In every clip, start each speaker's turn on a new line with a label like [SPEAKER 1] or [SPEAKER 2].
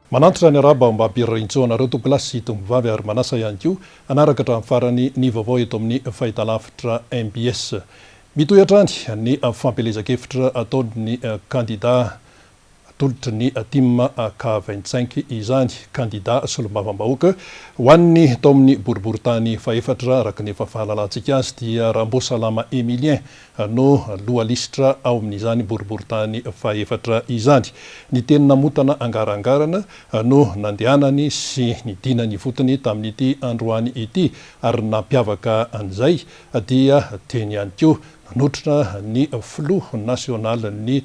[SPEAKER 1] Manantitra ny arahaba mba hampirarintsoa anareo tompokolahy sy tompovavy ary manasa ihany koa hanaraka hatramin'ny farany ny vaovao eto amin'ny fahitalavitra mbs. Mitohy hatrany ny fampielezan-kevitra ataon'ny kandida Atolotry ny tim K 25 izany kandida solombavambahoaka ho an'ny tao amin'ny boriborintany fahefatra. Araka ny efa fahalalantsika azy dia Ramboasalama Emilien no loha lisitra ao amin'izany boriborintany fahefatra izany. Ny teny namotana angarangarana no nandehanany sy nidinany ifotony tamin'ity androany ity ary ny nampiavaka an'izay dia teny ihany koa nanotrona ny filoha nasionalin'ny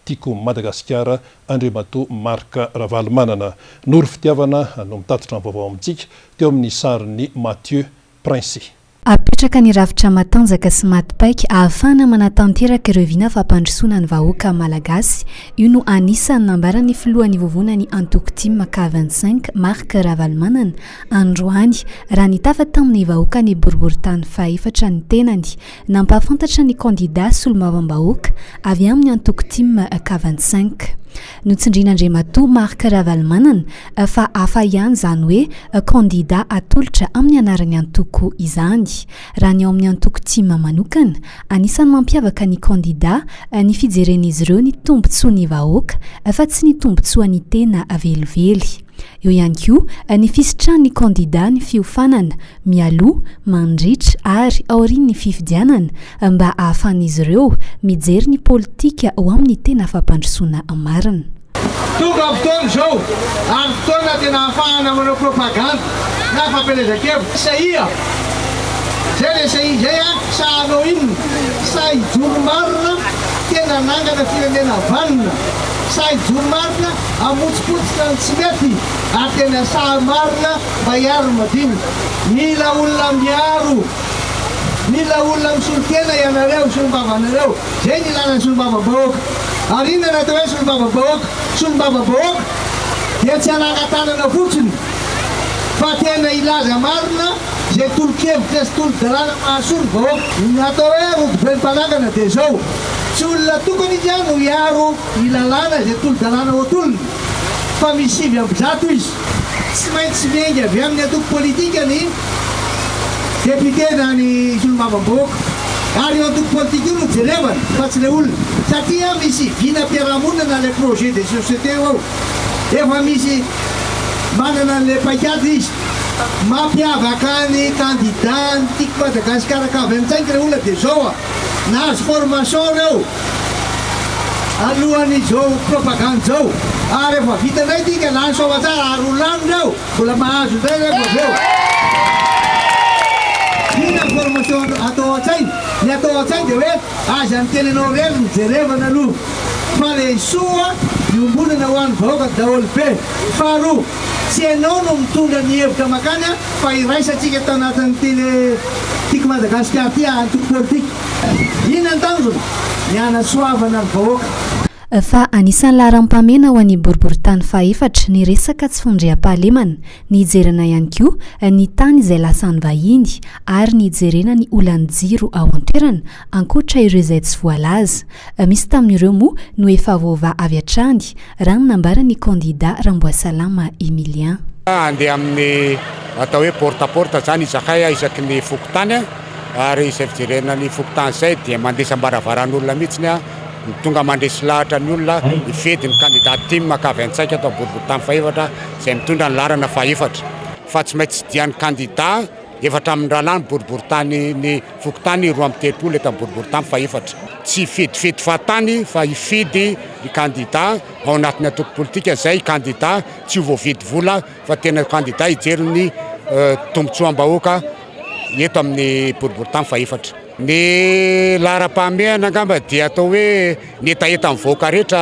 [SPEAKER 1] Tiako Madagasikara, Andriamatoa Marc Ravalomanana. Noro Fitiavana no mitatitra ny vaovao amintsika, teo amin'ny sarin'i Mathieu Princy.
[SPEAKER 2] Apetraka ny rafitra matanjaka sy maty paika ahafahana manatanteraka ireo vina fampandrosoana ny vahoaka Malagasy. Io no anisan'ny nambaran'ny filohan'ny vovonan'ny antoko tim K 25, Marc Ravalomanana, androany, raha nitafa tamin'ny vahoakan'ny boriborintany fahefatra ny tenany. Nampahafantatra ny kandidà solombavambahoaka avy amin'ny antoko tim K 25. Notsindrian'Andriamatoa Marc Ravalomanana fa hafa ihany izany hoe kandidà atolotra amin'ny anaran'ny antoko izany. Raha ny ao amin'ny antoko tim manokana, anisan'ny mampiavaka ny kandidà ny fijeren'izy ireo ny tombontsoan'ny vahoaka fa tsy ny tombontsoan'ny tena velively. Eo ihany koa ny fisitrahan'ny kandidà ny fiofanana mialoha, mandritra ary aorian'ny fifidianana mba ahafahan'izy ireo mijery ny politika ho amin'ny tena fampandrosoana marina.
[SPEAKER 3] Tonga ny fotoana izao ary fotoana tena ahafahana manao propagandy na fampielezan-kevitra. Sahia! Izay ilay sahia izay an! Sa hanao inona? Sa hijoro marina tena hanangana firenena vanona? Sa hijoro marina hamotsipotsitra ny tsy mety ary tena sahy marina Mba hiaro ny madinika. Mila olona miaro. Mila olona misolo tena ianareo, solombava-nareo. Izay no ilana ny solombavambahoaka. Ary inona no atao hoe solombavambahoaka? Solombavambahoaka dia tsy hanangan-tanana fotsiny fa tena hilaza marina izay tolo-kevitra sy tolo-dalàna mahasoa ny vahoaka. Ny atao hoe rodoben'ny mpanangana dia izao, tsy olona tokana izy no hiaro ny lalàna izay tolo-dalàna ho atolony fa misy 109 izy. Tsy maintsy miainga avy amin'ny antoko politika ny député na ny solombavambahoaka. Ary io antoko politika io no jerevana fa tsy ilay olona. Satria misy vinam-piarahamonina na ilay projet de société ao. Efa misy manana an'ilay paikady izy. Mampiavaka ny candidat ny Tiako Madagasikara ka avy amin'ny tsainky ilay olona dia izao a! Nahazo formation ireo. Alohan'izao propagande izao ary efa vita indray ity ka lany soamatsara ary ho lany ireo mbola mahazo indray rehefa avy eo. Inona ny formation atao an-tsaina? Ny atao an-tsaina dia hoe aza ny tenanao irery no jerevana aloha fa le soa iombonana ho an'ny vahoaka daholo be. Faharoa, tsy ianao no mitondra ny hevitra makany fa iraisantsika tao anatin'ity le Tiako Madagasikara ity antoko politika. Inona ny tanjona? Ny hanasoavana ny vahoaka.
[SPEAKER 2] Fa anisan'ny laharam-pahamehana ho an'ny boriborintany fahefatra ny resaka tsy fandriampahalemana, ny hijerena ihany koa ny tany izay lasan'ny vahiny ary ny hijerena ny olan'ny jiro ao an-toerana ankoatra ireo izay tsy voalaza. Misy tamin'ireo moa no efa voavaha avy hatrany raha ny nambaran'ny kandida Ramboasalama Emilien.
[SPEAKER 4] Handeha amin'ny atao hoe porte à porte izany izahay isaky ny fokontany. Ary izay fijerena ny fokontany izay dia mandeha isam-baravaran'olona mihitsy ny tonga mandresy lahatra ny olona hifidy ny kandida tim ka avy an-tsaika ato Boriborintany fahefatra izay mitondra ny laharana fahefatra. Fa tsy maintsy dian'ny kandida efatra amin'ny rahalahy ny boriborintany ny fokontany 32 eto amin'ny Boriborintany fahefatra. Tsy hifidifity fahatany fa hifidy ny kandida ao anatin'ny antoko politika izay kandida tsy ho voavidy vola fa tena kandida hijery ny tombontsoam-bahoaka eto amin'ny boriborintany fahefatra. Ny laharam-pahamehana angamba dia atao hoe ny hetahetan'ny vahoaka rehetra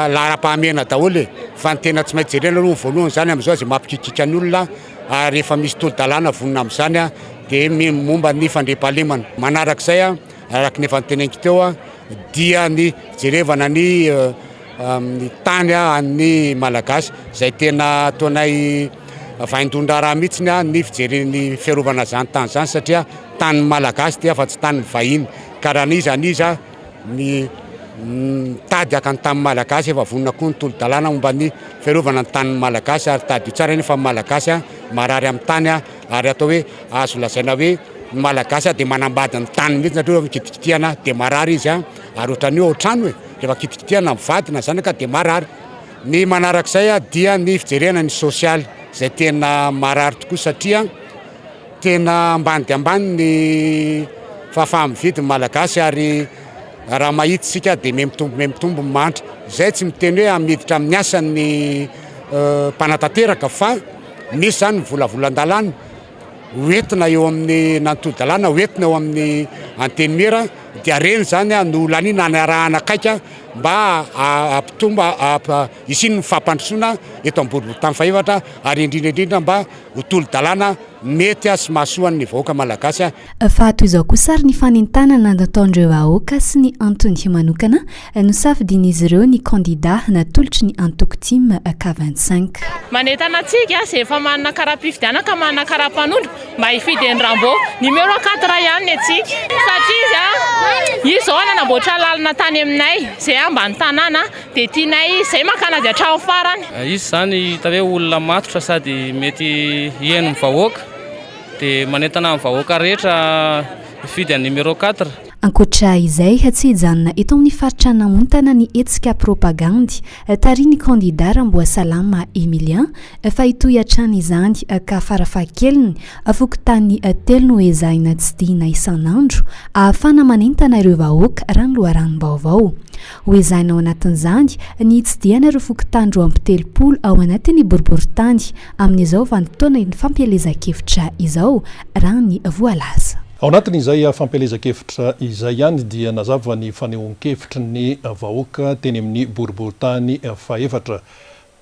[SPEAKER 4] laharam-pahamehana daholo e, fa ny tena tsy maintsy jerena aloha ny voalohany izany amin'izao izay mampikikika ny olona ary efa misy tolo-dalàna vonona amin'izany dia ny momba ny fandriampahalemana. Manarak'izay araka ny efa noteneniko teo dia ny jerevana ny amin'ny tany an'ny Malagasy izay tena ataonay vaindohan-draharaha mihitsy ny fijery ny fiarovana izany tany izany satria tanin'ny Malagasy ity fa tsy tanin'ny vahiny ka raha n'iza n'iza ny Mitady haka ny tanin'ny Malagasy, efa vonona koa ny tolo-dalàna momba ny fiarovana ny tanin'ny Malagasy ary tadidio tsara anie fa ny Malagasy marary amin'ny tany ary atao hoe azo lazaina hoe ny Malagasy dia manambady ny taniny mihitsy satria rehefa kitikitihana dia marary izy ary ohatran'io ao an-trano e, rehefa kitikitihana ny vady na zanaka dia marary. Ny manarak'izay dia ny fijerena ny sosialy izay tena marary tokoa satria Tena ambany dia ambany ny fahafaha-mividy ny Malagasy ary raha mahita isika dia mihamitombo mihamitombo ny mahantra. Izay tsy miteny hoe miditra amin'ny asan'ny mpanatanteraka fa misy izany ny volavolan-dalàna hoentina eo amin'ny na ny tolo-dalàna hoentina eo amin'ny antenimiera dia ireny izany no laniana hanarahana akaiky mba hampitombo hisian'ny fampandrosoana eto amin'ny boriborintany fahefatra ary indrindra indrindra mba ho tolo-dalàna mety sy mahasoa ny vahoaka
[SPEAKER 2] malagasy. Fa toy izao kosa ary ny fanentanana nataon'ireo vahoaka sy ny antony manokana nosafidian'izy ireo ny kandida natolotry ny antoko tim K 25.
[SPEAKER 5] Manentana antsika izay efa manana kara-pifidianana ka manana kara-panondro mba hifidy an'i Rambo. Numéro 4 ihany ny antsika satria izy izy izao nanamboatra lalana tany aminay izay ambany tanàna. Dia tianay izay mankana azy hatramin'ny farany.
[SPEAKER 6] Izy izany hita hoe olona matotra sady mety hihaino ny vahoaka dia manentana ny vahoaka rehetra hifidy an'i numéro 4.
[SPEAKER 2] Ankoatra izay, tsy hijanona eto amin'ny faritra Namontana ny hetsika propagandy tarihin'ny kandida Ramboasalama Emilien fa hitohy hatrany izany ka farafahakeliny fokontany telo no ezahina tsidihina isan'andro ahafahana manentana ireo vahoaka raha ny loharanom-baovao. Ho ezahina ao anatin'izany ny hitsidihana ireo fokontany 32 ao anatin'ny boriborintany amin'izao vanim-potoanan'ny fampielezan-kevitra izao, raha ny voalaza.
[SPEAKER 1] Ao anatin'izay fampielezan-kevitra izay ihany dia nazava ny fanehoan-kevitry ny vahoaka teny amin'ny boriborintany fahefatra.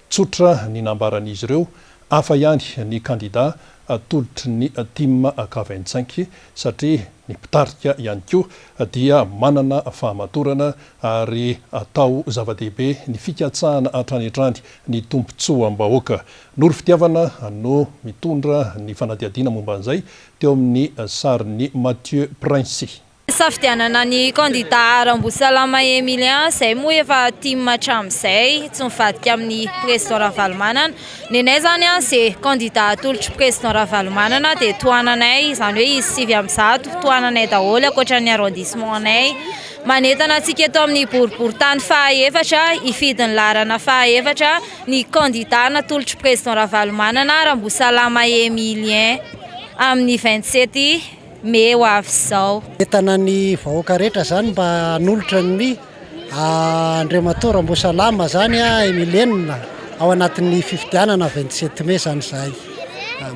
[SPEAKER 1] Tsotra ny nambaran'izy ireo, hafa ihany ny kandida atolotry ny tim K 25 satria ny mpitarika ihany koa dia manana fahamatorana ary atao zava-dehibe ny fikatsahana hatrany hatrany ny tombontsoam-bahoaka. Noro Fitiavana no mitondra ny fanadihadiana momba an'izay teo amin'ny sarin'i Mathieu Princi.
[SPEAKER 7] Nisafidianana ny kandida Rambosalama Emilien izay moa efa tim hatramin'izay, tsy mivadika amin'ny président Ravalomanana. Nenay izany izay kandida atolotry président Ravalomanana dia tohananay, izany hoe izy 109 tohananay daholo ankoatra ny arrondissement anay. Manentana antsika eto amin'ny boriborintany fahaefatra hifidy ny laharana fahaefatra ny kandida natolotry président Ravalomanana Rambosalama Emilien amin'ny 27 Mey ho avy izao.
[SPEAKER 8] Entana ny vahoaka rehetra izany mba hanolotra ny Andriamatoa Ramboasalama izany Emilienne ao anatin'ny fifidianana 27 mai izany izahay.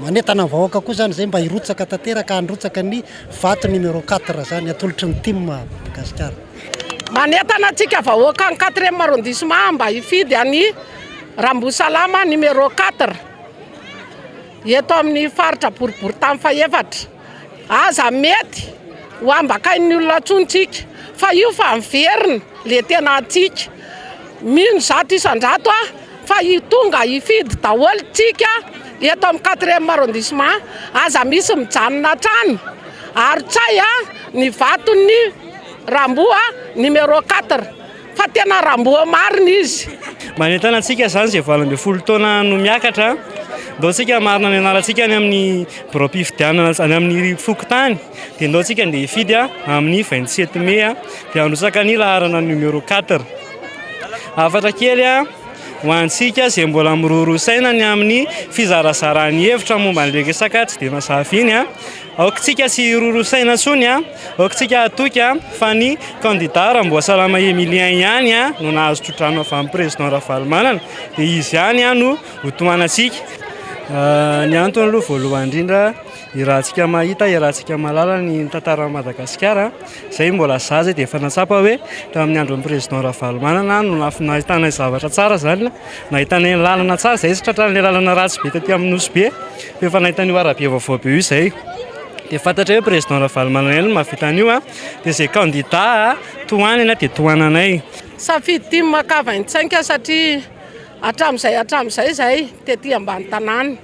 [SPEAKER 8] Manentana ny vahoaka koa izany izay mba hirotsaka tanteraka handrotsaka ny vato numéro 4 izany atolotry ny tim Madagasikara.
[SPEAKER 9] Manentana antsika vahoakan'ny quatrième arrondissement mba hifidy an'i Ramboasalama numéro 4. Eto amin'ny faritra boriborintany fahefatra. Aza mety ho ambakain'ny olona intsony tsika fa io fa miverina le tena antsika. Mino 100% aho fa tonga hifidy daholo tsika eto amin'ny quatrième arrondissement. Aza misy mijanona hatrany ary tsay ny vaton'ny Ramboa numéro 4. Fa tena ramboa marina izy.
[SPEAKER 6] Manentana antsika izany izay 18 taona no miakatra, ndao tsika hamarina ny anarantsika any amin'ny biraom-pifidianana any amin'ny fokontany, dia ndao tsika andeha hifidy amin'ny 27 mai dia handrotsaka ny laharana numéro 4. Hafatra kely ho antsika izay mbola miroroa saina ny amin'ny fizarazarany hevitra momba an'ilay resaka tsy dia mazava iny. Aoka tsika tsy hiroro saina intsony a! Aoka tsika hatoky a! Fa ny candidat Ramboasalama Emilien ihany a! no nahazo tsodrano avy amin'ny président Ravalomanana dia izy ihany a! no ho tohanantsika. Ny antony aloha voalohany indrindra irahantsika mahita, irahantsika mahalala ny tantaran'i Madagasikara, izay mbola zaza dia efa nahatsapa hoe tamin'ny andron'ny président Ravalomanana no nahitana zavatra tsara izany, nahitana ny lalana tsara, izay tsy tratran'ilay lalana ratsy be taty amin'ny Nosy Be. Efa nahita an'io arabe vaovao be io izay. Dia fantatra hoe président Ravalomanana ihany no mahavita an'io an. Dia izay candidat tohanana dia tohananay.
[SPEAKER 9] Safidy tim K 25 satria hatramin'izay hatramin'izay izahay tety ambany tanàna.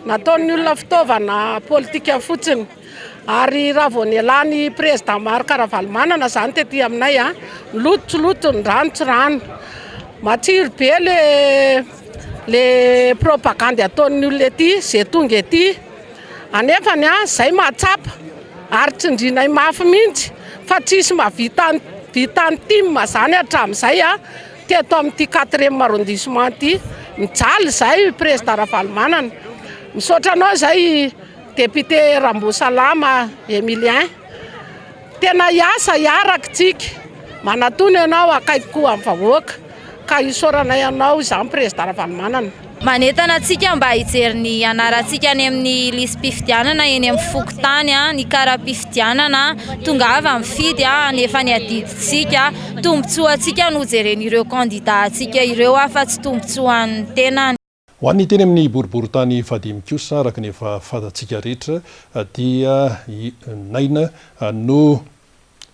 [SPEAKER 9] Nataon'ny olona fitaovana politika fotsiny. Ary raha vao nialan'i Président Marc Ravalomanana izany tety aminay a, ny loto tsy loto, ny rano tsy rano. Matsiro be le le propagandy ataon'ny olona ety, izay tonga ety. Anefany a, izay mahatsapa ary tsindrinay mafy mihitsy fa tsisy mahavita vitan'ny tim izany hatramin'izay a, teto amin'ity quatrième arrondissement ity. Mijaly izahay Président Ravalomanana. Misaotra anao izay Député Rambosalama Emilien. Tena hiasa hiaraka tsika. Manatona ianao akaiky koa amin'ny vahoaka ka isaoranay anao izany Président Ravalomanana.
[SPEAKER 7] Manentana antsika mba hijery ny anarantsika any amin'ny lisi-pifidianana eny amin'ny fokontany, ny kara-pifidianana, tongava mifidy hanefa ny adidintsika, tombontsoantsika no jeren'ireo kandida antsika ireo fa tsy tombontsoan'ny tenany.
[SPEAKER 1] Ho an'ny teny amin'ny boriborintany fahadimy kosa, araka ny efa fantatsika rehetra, dia i Naina no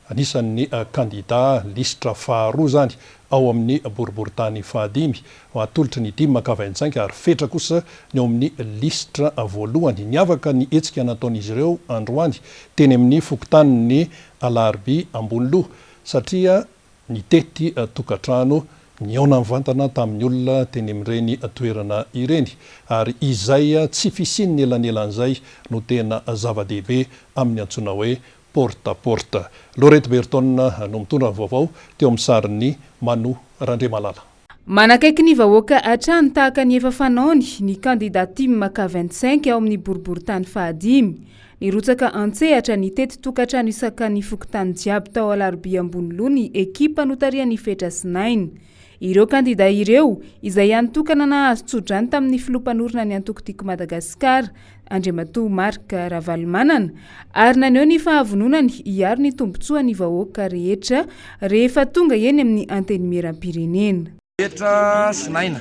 [SPEAKER 1] anisan'ny kandida lisitra faharoa izany ao amin'ny boriborintany fahadimy, atolotry ny tim ka 25 ary Fetra kosa ny ao amin'ny lisitra voalohany. Niavaka ny hetsika nataon'izy ireo androany teny amin'ny fokontanin'ny Alarobia Amboniloha satria nitety tokantrano, nihaona mivantana tamin'ny olona teny amin'ireny toerana ireny ary izay tsy fisian'ny elanelan'izay no tena zava-dehibe amin'ny antsoina hoe porte à porte. Laurette Berton no mitondra ny vaovao teo amin'ny sarin'i Manu Randriamalala.
[SPEAKER 10] Manakaiky ny vahoaka hatrany tahaka ny efa fanaony ny kandida tim K 25 ao amin'ny boriborintany fahadimy. Nirotsaka an-tsehatra nitety tokantrano isaka ny fokontany jiaby tao Alarobia Amboniloha ny ekipa notarihan'i Fetra sy Naina. Ireo kandida ireo, izay hany tokana nahazo tsodrano tamin'ny filoha mpanorina ny antoko Tiako Madagasikara, Andriamatoa Marc Ravalomanana, ary naneho ny fahavononany hiaro ny tombontsoan'ny vahoaka rehetra rehefa tonga eny amin'ny Antenimierampirenena.
[SPEAKER 11] Fetra sy Naina,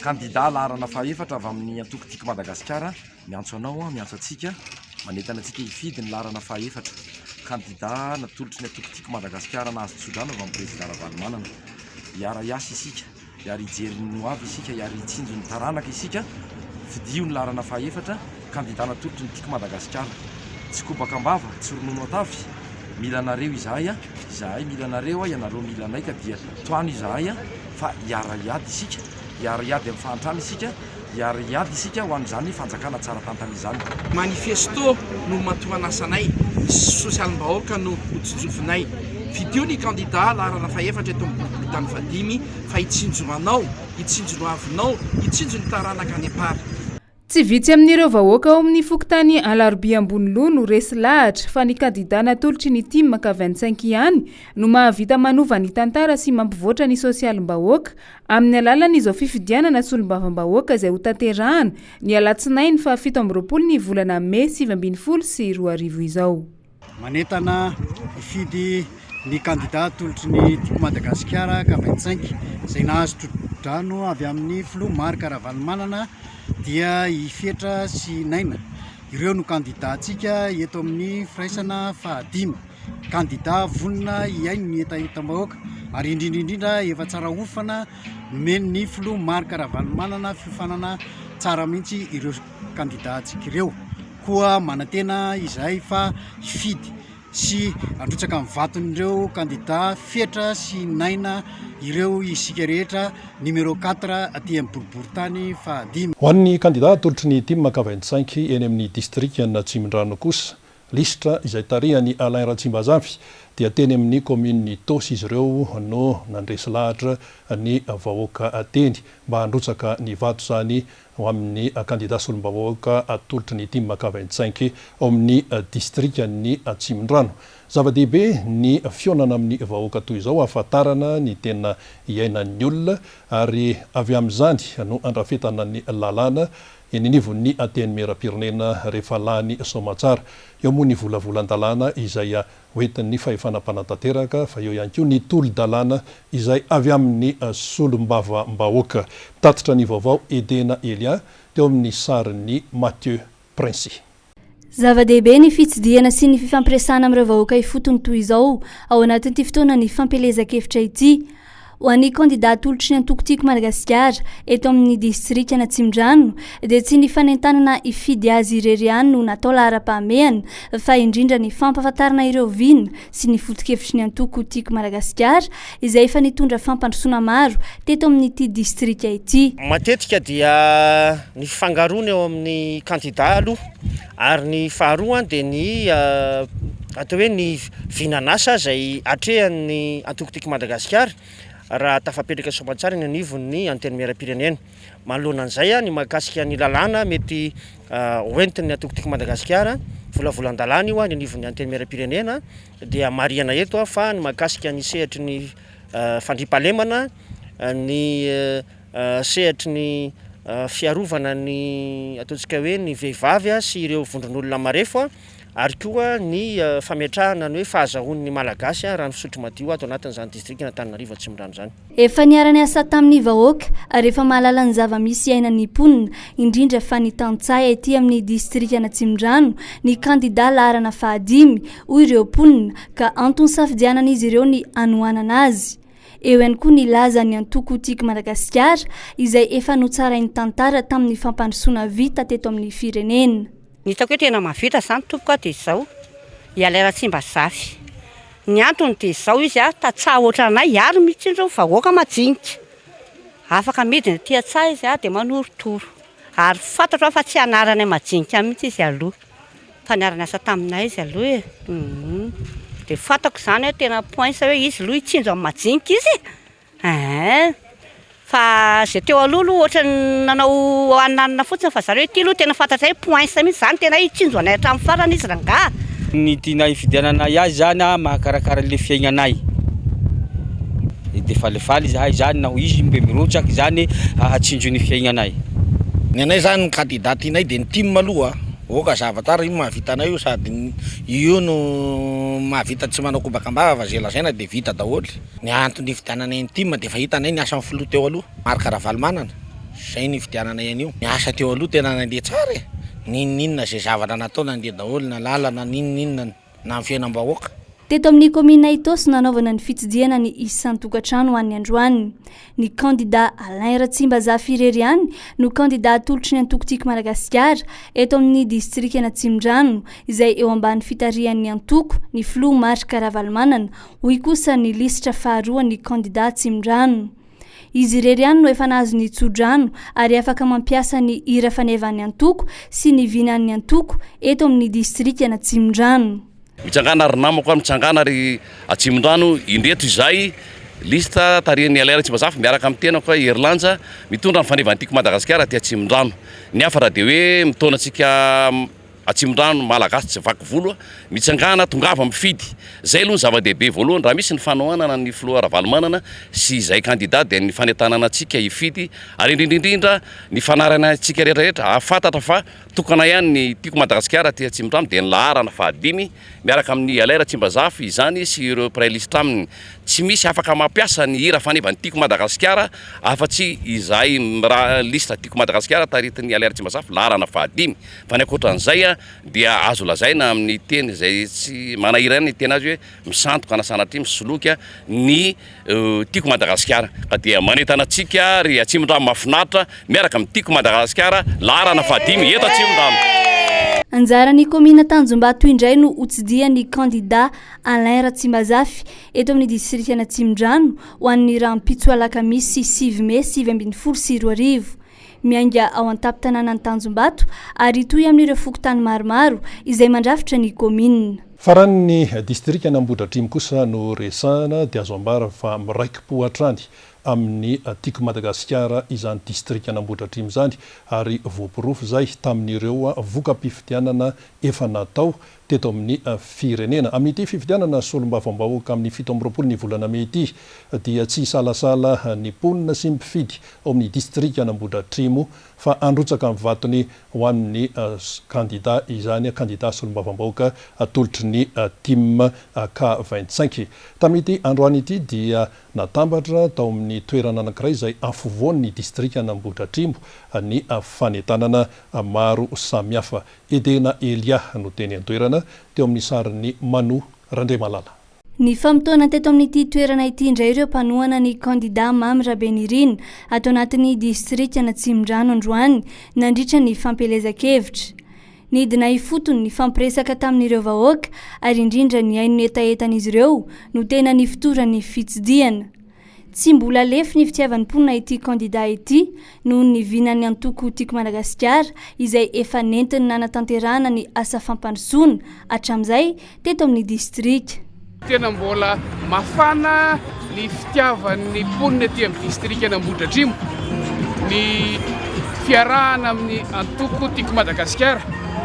[SPEAKER 11] kandida laharana fahaefatra avy amin'ny antoko Tiako Madagasikara, Miantso anao aho, miantso antsika, manentana antsika hifidy ny laharana fahaefatra. Kandida natolotry ny antoko Tiako Madagasikara nahazo tsodrano avy amin'ny Prezida Ravalomanana. Hiara-hiasa isika, hiara-hijery ny ho avy isika, hiara-hitsinjo ny taranaka isika. Fidio ny laharana fahaefatra, kandida natolotry ny Tiako Madagasikara. Tsy kobaka am-bava, tsy ronono an-tavy. Mila anareo izahay, izahay mila anareo, ianareo mila anay ka dia tohano izahay fa hiara-hiady isika, hiara-hiady amin'ny fahantrana isika. Hiara-hiady isika ho an'izany fanjakana tsara tantana izany.
[SPEAKER 12] Manifesto no matoan'asanay, ny sosialim-bahoaka no ho tsinjovinay. Fidio ny kandida laharana fahefatra eto amin'ny boriborintany fahadimy fa hitsinjo anao, hitsinjo ny hoavinao, hitsinjo ny taranaka any am-para.
[SPEAKER 10] Tsy vitsy amin'ireo vahoaka ao amin'ny fokontany Alarobia Amboniloha no resy lahatra fa ny kandida natolotry ny tim ka 25 ihany no mahavita manova ny tantara sy mampivoatra ny sosialim-bahoaka Amin'ny alalan'izao fifidianana solombavambahoaka izay hotanterahana ny alatsinainy faha 27 ny volana mey 2019 izao.
[SPEAKER 13] Manentana hifidy ny kandida atolotry ny Tiako Madagasikara K 25 izay nahazo tso-drano avy amin'ny filoha Marc Ravalomanana dia i Fetra sy Naina. Ireo no kandidantsika eto amin'ny firaisana fahadimy. Kandida vonona hihaino ny hetahetam-bahoaka ary indrindra indrindra efa tsara hofana nomen'ny filoha Marc Ravalomanana fiofanana tsara mihitsy ireo kandidantsika ireo. Koa manantena izahay fa hifidy sy handrotsaka ny vaton'ireo kandida Fetra sy Naina ireo isika rehetra numéro quatre aty amin'ny boriborintany fahadimy.
[SPEAKER 1] Ho an'ny kandida atolotry ny tim ka 25 eny amin'ny distrikan'Atsimondrano kosa, Lisitra izay tarihan'i Alain Ratsimbazafy dia teny amin'ny kaominin'i Itaosy izy ireo no nandresy lahatra ny vahoaka teny mba handrotsaka ny vato izany ho amin'ny kandida solombavambahoaka atolotry ny tim ka 25 ao amin'ny distrikan'i Atsimondrano. Zava-dehibe ny fihaonana amin'ny vahoaka toy izao hahafantarana ny tena iainan'ny olona ary avy amin'izany no andrafetana ny lalàna Eny anivon'ny Antenimierampirenena rehefa lany soamatsara. Eo moa ny volavolan-dalàna izay hoentin'ny fahefana mpanatanteraka fa eo ihany koa ny tolo-dalàna izay avy amin'ny solombavambahoaka. Mitatitra ny vaovao Edena Elia teo amin'ny sarin'i Mathieu Princi.
[SPEAKER 2] Zava-dehibe ny fitsidihana sy ny fifampiresahana amin'ireo vahoaka ifotony toy izao ao anatin'ity fotoanan'ny fampielezan-kevitra ity. Ho an'ny kandidà atolotry ny antoko Tiako Madagasikara eto amin'ny distrikan'Atsimondrano dia tsy ny fanentanana hifidy azy irery ihany no natao laharam-pahamehana fa indrindra ny fampahafantarana ireo vina sy ny foto-kevitry ny antoko Tiako Madagasikara izay efa nitondra fampandrosoana maro teto amin'ity distrika ity.
[SPEAKER 14] Matetika dia ny fifangaroana eo amin'ny kandidà aloha ary ny faharoa dia ny atao hoe ny vinan'asa izay atrehan'ny antoko Tiako Madagasikara raha tafapetraka soamantsara eny anivon'ny Antenimierampirenena. Manoloana an'izay, ny mahakasika ny lalàna mety hoentin'ny antoko Tiako Madagasikara, volavolan-dalàna io any anivon'ny Antenimierampirenena, dia marihana eto fa ny mahakasika ny sehatry ny fandriampahalemana, ny sehatry ny fiarovana ny ataontsika hoe ny vehivavy sy ireo vondron'olona marefo ary koa ny fametrahana ny hoe fahazahoan'ny Malagasy rano fisotro madio ato anatin'izany distrikan'Antananarivo Atsimondrano izany.
[SPEAKER 2] Efa niara-niasa tamin'ny vahoaka ary efa mahalala ny zava-misy iainan'ny mponina, indrindra fa ny tantsaha ety amin'ny distrikan'Atsimondrano, ny kandidà laharana fahadimy, hoy ireo mponina, ka antony safidianan'izy ireo ny hanohanana azy. Eo ihany koa ny lazan'ny antoko Tiako Madagasikara izay efa notsarain'ny tantara tamin'ny fampandrosoana vita teto amin'ny firenena.
[SPEAKER 15] Ny hitako hoe tena mahavita izany tompoko a dia izao, i Alain Ratsimbazafy. Ny antony dia izao izy a, tantsaha ohatranay ary mitsinjo ny vahoaka majinika. Afaka midina aty an-tsaha izy a dia manorotoro. Ary fantatro aho fa tsy hanaranay majinika mihitsy izy aloha. Fa niara-niasa taminay izy aloha e. Hum. Dia fantako izany hoe tena poince hoe izy aloha hitsinjo amin'ny majinika izy e. Eeh. Fa izay teo aloha aloha ohatran'ny nanao ananona fotsiny fa zareo ity aloha tena fantatray hoe poince mihitsy izany tena hoe hitsinjo anay hatramin'ny farany izy rangaha.
[SPEAKER 16] Ny tiana hifidiananay azy zany a, mahakarakara le fiaignanay, de falifaly izahay zany naho izy mbe mirotsaky zany hahatsinjo ny fiaignanay.
[SPEAKER 17] Ny anay zany ny candidat tianay de ny tim aloha oka zava tsara io mahavita anay io sady io no mahavita tsy manao kobaka ambava fa ze lazaina de vita daholo. Ny antony nifidiananay ny tim de efa hitanay ny asan'ny filoha teo aloha Marc Ravalomanana zay nifidiananay an'io. Ny asa teo aloha tena nandeha tsara e! N'inon'inona izay zavatra natao nandeha daholo na lalana n'inon'inona na ny fiainam-bahoaka.
[SPEAKER 2] Teto amin'ny kaominina Itaosy no nanaovana ny fitsidihana ny isan-tokantrano ho an'ny androany. Ny kandidà Alain Ratsimbazafy irery ihany no kandidà atolotry ny antoko Tiako Madagasikara eto amin'ny distrikan'Atsimondrano, izay eo ambany fitarihan'ny antoko, ny filoha Marc Ravalomanana, hoy kosa ny lisitra faharoan'ny kandidà Atsimondrano. Izy irery ihany no efa nahazo ny tso-drano ary afaka mampiasa ny hira fanevan'ny antoko sy ny vinan'ny antoko eto amin'ny distrikan'Atsimondrano.
[SPEAKER 18] Mitsangàna ry namako a, mitsangàna ry Atsimondrano, indreto izahay liste tarihin'ny LR Tsimbazafa miaraka amin'ny tenako Herilanja mitondra ny fanevan'ny Tiako Madagasikara aty Atsimondrano. Ny hafatra dia hoe mitaona antsika Atsimondrano Malagasy tsy vaky volo a! Mitsangàna, tongava mifidy. Zay aloha ny zava-dehibe voalohany, raha misy ny fanohanana ny filoha Ravalomanana sy izay kandida dia ny fanentanana antsika hifidy ary indrindra indrindra ny fanarana antsika rehetra rehetra hahafantatra fa tokana ihany ny Tiako Madagasikara aty Atsimondrano dia ny laharana fahadimy miaraka amin'ny LR Tsimbazafy izany sy ireo mpiray lisitra aminy. Tsy misy afaka mampiasa ny hira fanevan'ny Tiako Madagasikara afa-tsy izahay mira lisitra Tiako Madagasikara taritin'ny LR Tsimbazafy laharana fahadimy. Fa ny ankoatran'izay dia azo lazaina amin'ny teny izay tsy manahirana ny tena azy hoe misandoka na sanatria misoloky ny Tiako Madagasikara. Ka dia manentana antsika ry Atsimondrano mahafinaritra miaraka amin'ny Tiako Madagasikara laharana fahadimy eto Atsimondrano.
[SPEAKER 2] Anjaran'ny kaominina Tanjombato indray no hotsidihan'ny kandida Alain Ratsimbazafy eto amin'ny distrikan'Atsimondrano ho an'ny rahampitso alakamisy 9 mey 2019. Miainga ao an-tampon-tanànan'i Tanjombato ary hitohy amin'ireo fokontany maromaro izay mandrafitra ny kaominina.
[SPEAKER 1] Fa raha ny distrikan'Ambohidratrimo kosa no resahana dia azo ambara fa miraiki-po hatrany amin'ny Tiako Madagasikara izany distrikan'Ambohidratrimo izany ary voaporofo izay tamin'ireo voka-pifidianana efa natao teto amin'ny firenena. Amin'ity fifidianana solombavambahoaka amin'ny 27 ny volana mey ity dia tsy hisalasala ny mponina sy ny mpifidy ao amin'ny distrikan'Ambohidratrimo fa handrotsaka ny vatony ho an'ny kandida izany kandida solombavambahoaka atolotry ny tim K 25. Tamin'ity androany ity dia natambatra tao amin'ny toerana anankiray izay afovoan'ny distrikan'Ambohidratrimo ny fanentanana maro samihafa. Edena Elia no teny an-toerana, teo amin'ny sarin'i Manu Randriamalala.
[SPEAKER 2] Nifamotoana teto amin'ity toerana ity indray ireo mpanohana ny kandida Mamy Rabenirina ato anatin'ny distrikan'Atsimondrano androany nandritra ny fampielezan-kevitra. Nidina ifotony nifampiresaka tamin'ireo vahoaka ary indrindra nihaino ny hetahetan'izy ireo no tena nifotoran'ny fitsidihana. Tsy mbola lefy ny fitiavan'ny mponina ity kandida ity noho ny vinan'ny antoko Tiako Madagasikara izay efa nentiny nanatanterahana ny asa fampandrosoana hatramin'izay teto amin'ny distrika.
[SPEAKER 19] Tena mbola mafana ny fitiavan'ny mponina aty amin'ny distrikan'Ambohidratrimo ny fiarahana amin'ny antoko Tiako Madagasikara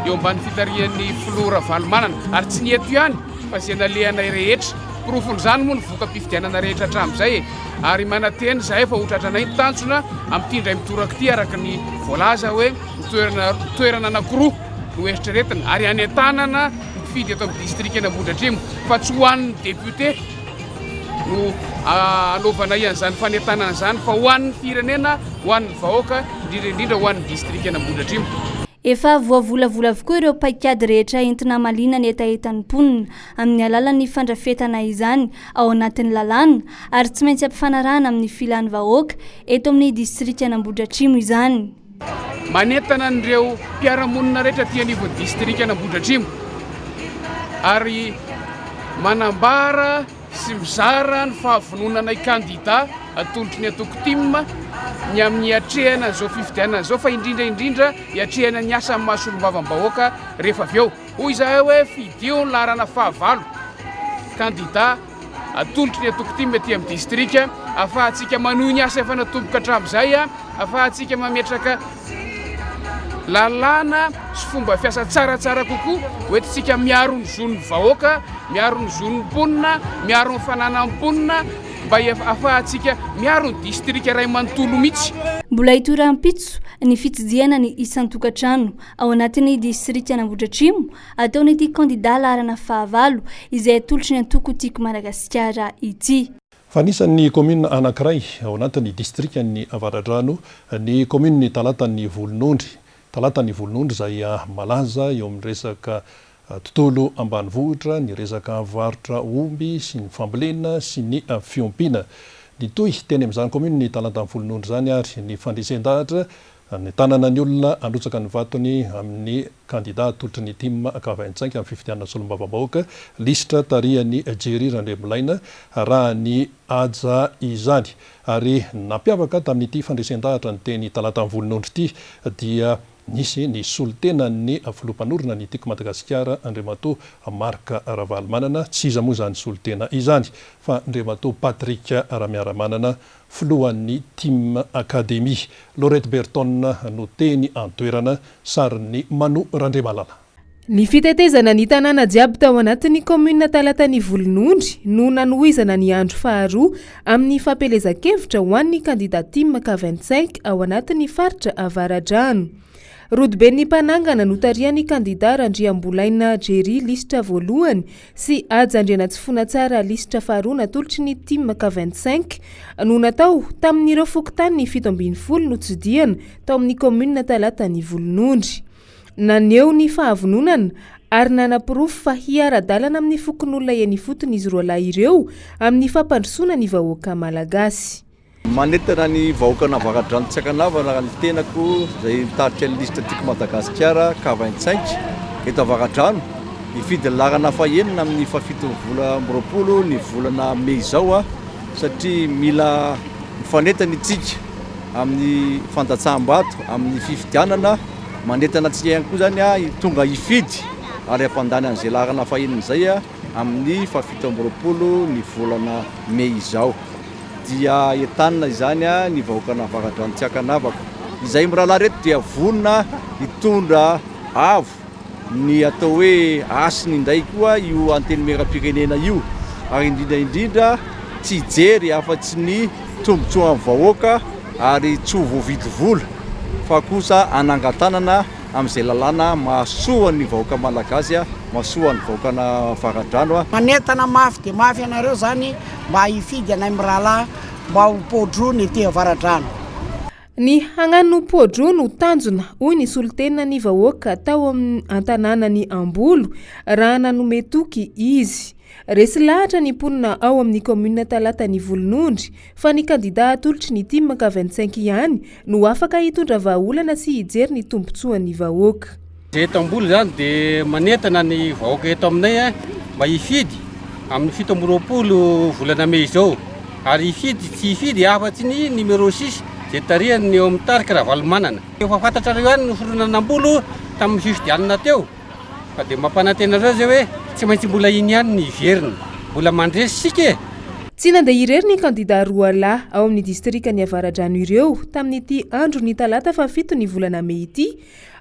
[SPEAKER 19] eo ambany fitarihan'ny filoha Ravalomanana ary tsy ny eto ihany fa izay nalehanay rehetra. Porofon'izany moa ny voka-pifidianana rehetra hatramin'izay e! Ary manantena izahay fa ho tratranay ny tanjona amin'ity indray mitoraka ity araka ny voalaza hoe ny toerana toerana anankiroa no eritreretina ary hanentanana ny mpifidy eto amin'ny distrikan'Ambohidratrimo fa tsy ho an'ny député no anaovanay an'izany fanentanana izany fa ho an'ny firenena, ho an'ny vahoaka, indrindra indrindra ho an'ny distrikan'Ambohidratrimo.
[SPEAKER 2] Efa voavolavola avokoa ireo paikady rehetra entina hamaliana ny hetahetan'ny mponina amin'ny alalan'ny fandrafetana izany ao anatin'ny lalàna ary tsy maintsy ampifanarahana amin'ny filan'ny vahoaka eto amin'ny distrikan'Ambohidratrimo izany.
[SPEAKER 19] Manentana an'ireo mpiara-monina rehetra aty anivon'ny distrikan'Ambohidratrimo ary manambara sy mizara ny fahavononanay kandida atolotry ny antoko tim ny amin'ny hiatrehana an'izao fifidianana izao fa indrindra indrindra hiatrehana ny asa amin'ny maha solombavambahoaka rehefa avy eo. Hoy izahay hoe fidio ny laharana fahavalo kandida atolotry ny antoko tim aty amin'ny distrika ahafahantsika manohy ny asa efa natomboka hatramin'izay, ahafahantsika mametraka lalàna sy fomba fiasa tsaratsara kokoa hoentintsika miaro ny zon'ny vahoaka, miaro ny zon'ny mponina, miaro ny fananan'ny mponina mba ahafahantsika miaro ny distrika iray manontolo mihitsy.
[SPEAKER 2] Mbola hitohy rahampitso ny fitsidihana ny isan-tokantrano ao anatin'ny distrikan'Ambohidratrimo ataon'ity kandida laharana fahavalo izay atolotry ny antoko Tiako Madagasikara ity.
[SPEAKER 1] Fa anisan'ny kaominina anankiray ao anatin'ny distrikan'ny Avaradrano ny kaominin'i Talatan'ny Volonondry. Talatan'ny Volonondry izay malaza eo amin'ny resaka tontolo ambanivohitra, ny resaka varotra omby sy ny fambolena sy ny fiompiana. Nitohy teny amin'izany kaominin'i Talatan'ny Volonondry izany ary ny fandresen-dahatra Nentanana ny olona handrotsaka ny vatony amin'ny kandida atolotry ny tim Ankavanintsainka amin'ny fifidianana solombavambahoaka, lisitra tarihan'i Jerry Randriamilaina raha ny Haja izany. Ary nampiavaka tamin'ity fandresen-dahatra ny teny Talatan'ny Volonondry ity dia nisy ny solontenan'ny filoha mpanorina ny Tiako Madagasikara Andriamatoa Marc Ravalomanana, tsy iza moa izany solontena izany fa Andriamatoa Patrick Ramiaramanana filohan'ny Team Academy. Laurette Berton no teny an-toerana, sarin'i Manu Randriamalala.
[SPEAKER 10] Ny fitetezana ny tanàna jiaby tao anatin'ny kaominina Talatanivolonondry no nanohizana ny andro faharoa amin'ny fampielezan-kevitra ho an'ny kandida tim K 25 ao anatin'ny faritra Avaradrano. Rodoben'ny mpanangana notarihan'ny kandida Randriambolaina Jerry lisitra voalohany sy Haja Andrianatsifonatsara lisitra faharoa natolotry ny Tim K 25 no natao tamin'ireo fokontany 17 notsidihana tao amin'ny kaominina Talatanivolonondry. Naneho ny fahavononana ary nanaporofo fa hiara-dalana amin'ny fokonolona eny ifotony izy roalahy ireo amin'ny fampandrosoana ny vahoaka malagasy.
[SPEAKER 20] Manentana ny vahoakan'Avaradrano tsy ankanavana raha ny tenako izay mitarika ny lisitra Tiako Madagasikara K 25 eto Avaradrano hifidy ny laharana fahenina amin'ny fahafiton'ny vola 20 ny volana mey izao satria mila mifanentana isika amin'ny fandatsaham-bato amin'ny fifidianana manentana antsika ihany koa izany tonga hifidy ary hampandany an'izay laharana fahenina izay amin'ny faha 27 ny volana mey izao. dia entanina izany ny vahoakan'Avaradrano tsy ankanavaka. Izahay mirahalahy ireto dia vonona hitondra avo ny atao hoe hasiny indray koa io Antenimierampirenena io ary indrindra indrindra tsy hijery afa-tsy ny tombontsoan'ny vahoaka ary tsy ho voavidy vola fa kosa hanangan-tanana amin'izay lalàna mahasoa ny vahoaka malagasy, mahasoa ny vahoakan'Avaradrano.
[SPEAKER 21] Manentana mafy dia mafy anareo izany mba hifidy anay mirahalahy mba ho pôdro ny ety Avaradrano.
[SPEAKER 10] Ny hagnano pôdro no tanjona, hoy ny solontenan'ny vahoaka tao amin'ny an-tanànan'i Ambolo, raha nanome toky izy. Resy lahatra ny mponina ao amin'ny kaominina Talatan'i Volonondry fa ny kandidà atolotry ny tim ka 25 ihany no afaka hitondra vahaolana sy hijery ny tombontsoan'ny vahoaka.
[SPEAKER 3] Izay eto Amboly izany dia manentana ny vahoaka eto aminay mba hifidy amin'ny 27 volana mey izao ary hifidy tsy hifidy afa-tsy ny numéro six izay tarihan'ny eo amin'ny tarika Ravalomanana. Efa fantatrareo ihany ny fironan'Ambolo tamin'ny fifidianana teo fa dia mampanantena anareo izay hoe tsy maintsy mbola iny ihany ny hiverina. Mbola mandresy isika e!
[SPEAKER 10] Tsy nandeha irery ny kandidà roa lahy ao amin'ny distrikan'i Avaradrano ireo tamin'ity andron'ny talata fahafito ny volana mey ity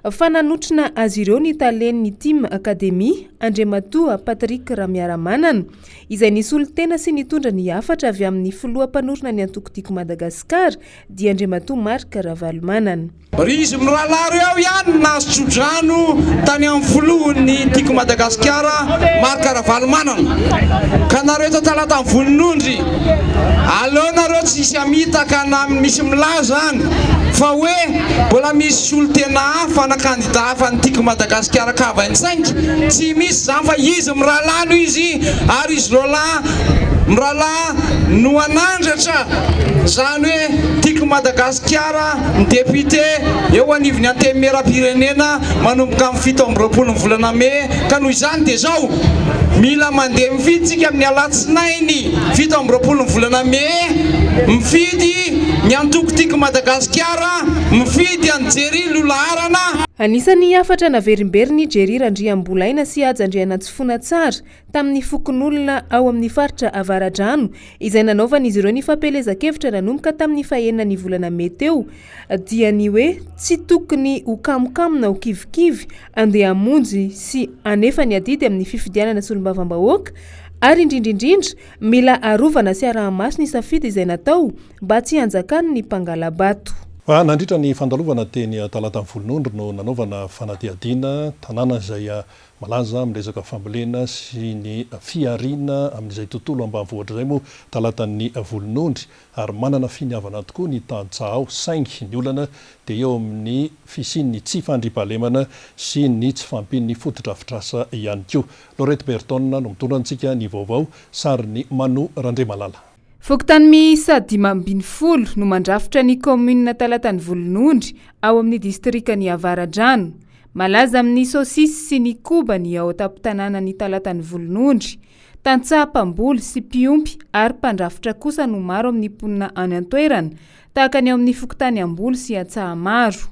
[SPEAKER 10] fa nanotrona azy ireo ny talen'ny Team Academy, Andriamatoa Patrick Ramiaramanana, izay nisolo tena sy nitondra ny hafatra avy amin'ny filoha mpanorina ny antoko Tiako Madagasikara, dia Andriamatoa Marc Ravalomanana.
[SPEAKER 22] Ry izy mirahalahy ireo ihany no nahazo tsodrano tany amin'ny filohan'ny Tiako Madagasikara Marc Ravalomanana. Ka nareo eto Talatan'ny Volonondry, aleo nareo tsy hisy hamitaka na misy milaza any fa hoe mbola misy solontena hafa na kandida hafa ny Tiako Madagasikara ka vingt-cinq. Tsy misy izany fa izy mirahalahy no izy ary izy roalahy mirahalahy no hanandratra izany hoe Tiako Madagasikara ny député eo anivon'ny Antenimierampirenena manomboka amin'ny 27 ny volana mey ka noho izany dia izao mila mandeha mifidy tsika amin'ny alatsinainy 27 ny volana mey mifidy ny antoko Tiako Madagasikara mifidy an'i Jerry Lolaharana.
[SPEAKER 10] Anisan'ny hafatra naverimberin'i Jerry Randriambolaina sy Haja Andrianantsifonatsara tamin'ny fokonolona ao amin'ny faritra Avaradrano izay nanaovan'izy ireo ny fampielezan-kevitra nanomboka tamin'ny fahenina ny volana mey teo dia ny hoe tsy tokony ho kamokamo na ho kivikivy andeha hamonjy sy hanefa ny adidy amin'ny fifidianana solombavambahoaka ary indrindra indrindra mila arovana sy araha-maso ny safidy izay natao mba tsy hanjakan'ny mpangala-bato.
[SPEAKER 1] Fa nandritra ny fandalovana teny Talatan'ny Volonondry no nanaovana fanadihadiana, tanàna izay Malaza amin'ny resaka fambolena sy ny fihariana amin'izay tontolo ambanivohitra izay moa Talatan'ny Volonondry ary manana finiavana tokoa ny tantsaha ao saingy ny olana dia eo amin'ny fisian'ny tsy fandriampahalemana sy ny tsy fahampian'ny fotodrafitrasa ihany koa. Laurette Berton no mitondra antsika ny vaovao, sarin'i Manu Randriamalala.
[SPEAKER 10] Fokontany miisa 15 no mandrafitra ny kaominina Talatan'ny Volonondry ao amin'ny distrikan'i Avaradrano. Malaza amin'ny saosisy sy ny koba ny ao an-tampon-tanànan'i Talatan'ny Volonondry. Tantsaha mpamboly sy mpiompy ary mpandrafitra kosa no maro amin'ny mponina any an-toerana, tahaka ny ao amin'ny fokontany Amboly sy Antsahamaro.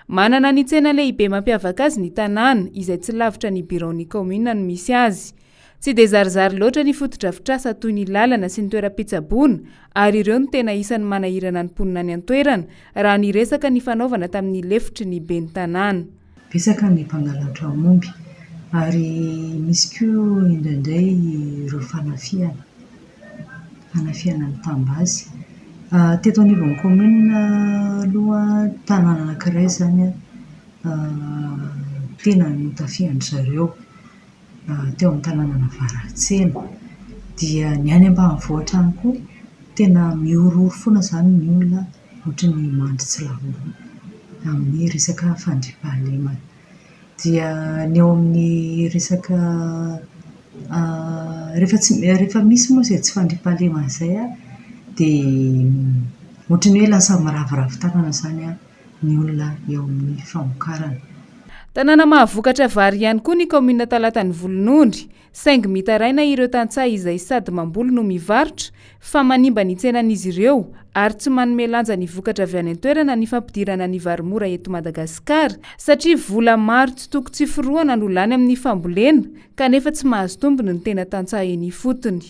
[SPEAKER 10] Manana ny tsena lehibe mampiavaka azy ny tanàna, izay tsy lavitra ny biraon'ny kaominina no misy azy. Tsy dia zarizary loatra ny fotodrafitrasa toy ny lalana sy ny toeram-pitsaboana ary ireo no tena isan'ny manahirana ny mponina any an-toerana, raha ny resaka nifanaovana tamin'ny lefitry ny ben'ny tanàna.
[SPEAKER 23] Betsaka ny mpangalatra omby ary misy koa indraindray ireo fanafihana, fanafihana mitam-basy. Teto anivon'ny kaominina aloha tanàna anankiray izany tena notafihan-dry zareo. teo amin'ny tanànan'Avaratsena. Dia ny any ambanivohitra any koa tena mihorohoro foana izany ny olona ohatry ny mandry tsy lavo loha amin'ny resaka fandriampahalemana. Dia ny eo amin'ny resaka rehefa tsy rehefa misy moa izay tsy fandriampahalemana izay an, dia ohatry ny hoe lasa miraviravy tanana izany an. ny olona eo amin'ny famokarana.
[SPEAKER 10] Tanàna mahavokatra vary ihany koa ny kaominina Talatan'i Volonondry, saingy mitaraina ireo tantsaha izay sady mamboly no mivarotra fa manimba ny tsenan'izy ireo ary tsy manome lanja ny vokatra avy any an-toerana ny fampidirana ny vary mora eto Madagasikara satria vola maro tsy toko tsy forohana no lany amin'ny fambolena kanefa tsy mahazo tombony ny tena tantsaha eny ifotony.